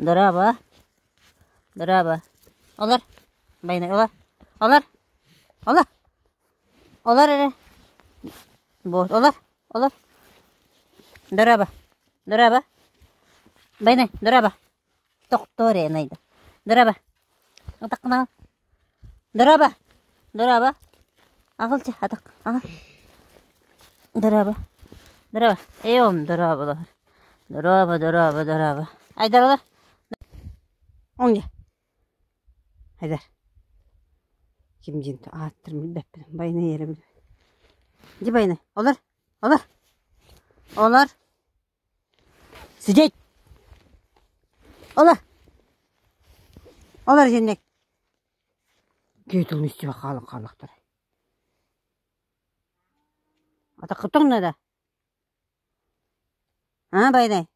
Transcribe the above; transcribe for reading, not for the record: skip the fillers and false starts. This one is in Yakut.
Дорообо. Дорообо. Олор. Байнай олор. Олор. Олор. Олор эрэ. Вот, олор. Олор. Дорообо. Дорообо. Байнай, дорообо. Тохтоо эрэ найда. Дорообо. Атаххына. Дорообо. Дорообо. Аҕалчы атах. Аҕал. Дорообо. Дорообо. Эйом дорооболор. Дорообо, дорообо, дорообо. Айдар олор. Оҥ Айдар. Ким диэн ааттарын билбэппин. Байнай эрэ билбэт. Дьи байнай. Олор. Олор. Олор. Сидеть! Олор! Олор итинник. Киһи истибэ хаалан хааллахтара. Атаххытыҥ да? Аа, байдай.